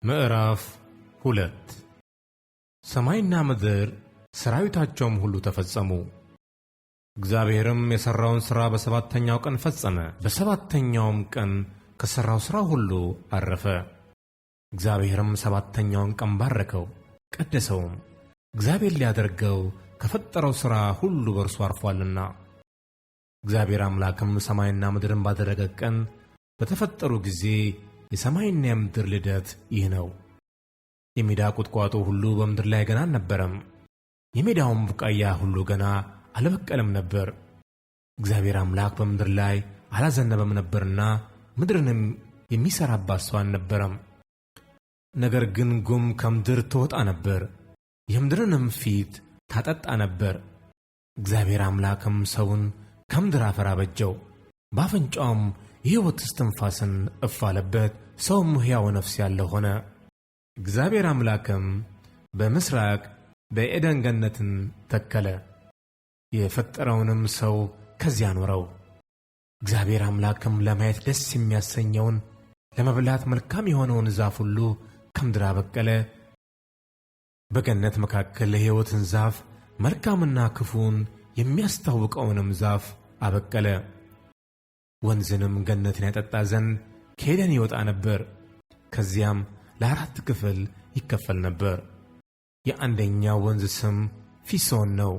ምዕራፍ 2። ሰማይና ምድር ሠራዊታቸውም ሁሉ ተፈጸሙ። እግዚአብሔርም የሠራውን ሥራ በሰባተኛው ቀን ፈጸመ፣ በሰባተኛውም ቀን ከሠራው ሥራ ሁሉ ዐረፈ። እግዚአብሔርም ሰባተኛውን ቀን ባረከው ቀደሰውም፣ እግዚአብሔር ሊያደርገው ከፈጠረው ሥራ ሁሉ በእርሱ ዐርፎአልና። እግዚአብሔር አምላክም ሰማይና ምድርን ባደረገ ቀን በተፈጠሩ ጊዜ የሰማይና የምድር ልደት ይህ ነው። የሜዳ ቁጥቋጦ ሁሉ በምድር ላይ ገና አልነበረም፣ የሜዳውም ቡቃያ ሁሉ ገና አልበቀለም ነበር። እግዚአብሔር አምላክ በምድር ላይ አላዘነበም ነበርና ምድርንም የሚሠራባት ሰው አልነበረም። ነገር ግን ጉም ከምድር ትወጣ ነበር፣ የምድርንም ፊት ታጠጣ ነበር። እግዚአብሔር አምላክም ሰውን ከምድር አፈር አበጀው፣ በአፍንጫውም የሕይወት እስትንፋስን እፍ አለበት፣ ሰውም ሕያው ነፍስ ያለው ሆነ። እግዚአብሔር አምላክም በምሥራቅ በዔድን ገነትን ተከለ፣ የፈጠረውንም ሰው ከዚያ አኖረው። እግዚአብሔር አምላክም ለማየት ደስ የሚያሰኘውን ለመብላት መልካም የሆነውን ዛፍ ሁሉ ከምድር አበቀለ። በገነት መካከል የሕይወትን ዛፍ መልካምና ክፉን የሚያስታውቀውንም ዛፍ አበቀለ። ወንዝንም ገነትን ያጠጣ ዘንድ ከዔድን ይወጣ ነበር። ከዚያም ለአራት ክፍል ይከፈል ነበር። የአንደኛው ወንዝ ስም ፊሶን ነው።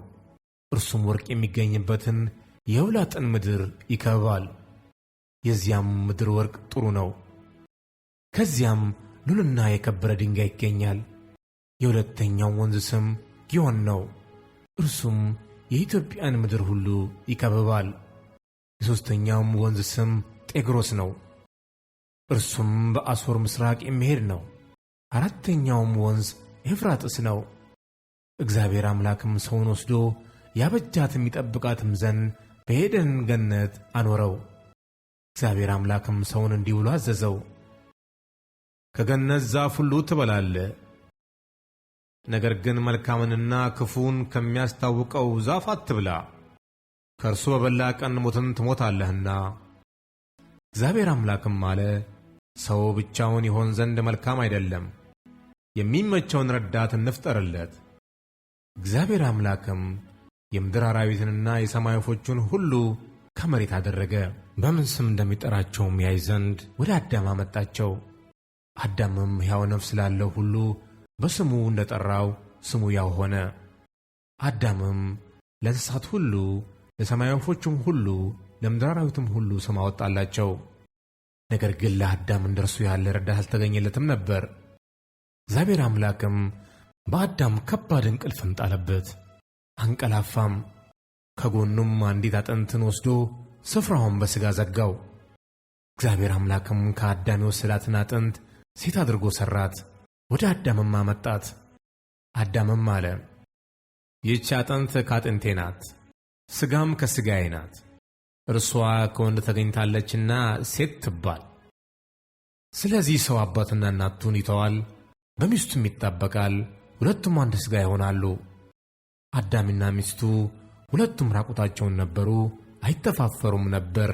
እርሱም ወርቅ የሚገኝበትን የውላጥን ምድር ይከብባል። የዚያም ምድር ወርቅ ጥሩ ነው። ከዚያም ሉልና የከበረ ድንጋይ ይገኛል። የሁለተኛው ወንዝ ስም ግዮን ነው። እርሱም የኢትዮጵያን ምድር ሁሉ ይከብባል። የሦስተኛውም ወንዝ ስም ጤግሮስ ነው። እርሱም በአሦር ምሥራቅ የሚሄድ ነው። አራተኛውም ወንዝ ኤፍራጥስ ነው። እግዚአብሔር አምላክም ሰውን ወስዶ ያበጃትም ይጠብቃትም ዘንድ በዔድን ገነት አኖረው። እግዚአብሔር አምላክም ሰውን እንዲህ ብሎ አዘዘው፣ ከገነት ዛፍ ሁሉ ትበላለህ፣ ነገር ግን መልካምንና ክፉን ከሚያስታውቀው ዛፍ አትብላ፣ ከእርሱ በበላህ ቀን ሞትን ትሞታለህና። እግዚአብሔር አምላክም አለ፣ ሰው ብቻውን ይሆን ዘንድ መልካም አይደለም፣ የሚመቸውን ረዳት እንፍጠርለት። እግዚአብሔር አምላክም የምድር አራዊትንና የሰማይ ወፎችን ሁሉ ከመሬት አደረገ፣ በምን ስም እንደሚጠራቸውም ያይ ዘንድ ወደ አዳም አመጣቸው። አዳምም ሕያው ነፍስ ላለው ሁሉ በስሙ እንደ ጠራው ስሙ ያው ሆነ። አዳምም ለእንስሳት ሁሉ፣ ለሰማይ ወፎችም ሁሉ፣ ለምድር አራዊትም ሁሉ ስም አወጣላቸው። ነገር ግን ለአዳም እንደ እርሱ ያለ ረዳት አልተገኘለትም ነበር። እግዚአብሔር አምላክም በአዳም ከባድ እንቅልፍን ጣለበት፣ አንቀላፋም። ከጎኑም አንዲት አጥንትን ወስዶ ስፍራውን በሥጋ ዘጋው። እግዚአብሔር አምላክም ከአዳም የወሰዳትን አጥንት ሴት አድርጎ ሠራት፣ ወደ አዳምም አመጣት። አዳምም አለ፣ ይህች አጥንት ከአጥንቴ ናት፣ ሥጋም ከሥጋዬ ናት። እርሷ ከወንድ ተገኝታለችና ሴት ትባል። ስለዚህ ሰው አባትና እናቱን ይተዋል፣ በሚስቱም ይጣበቃል፣ ሁለቱም አንድ ሥጋ ይሆናሉ። አዳምና ሚስቱ ሁለቱም ራቁታቸውን ነበሩ፣ አይተፋፈሩም ነበር።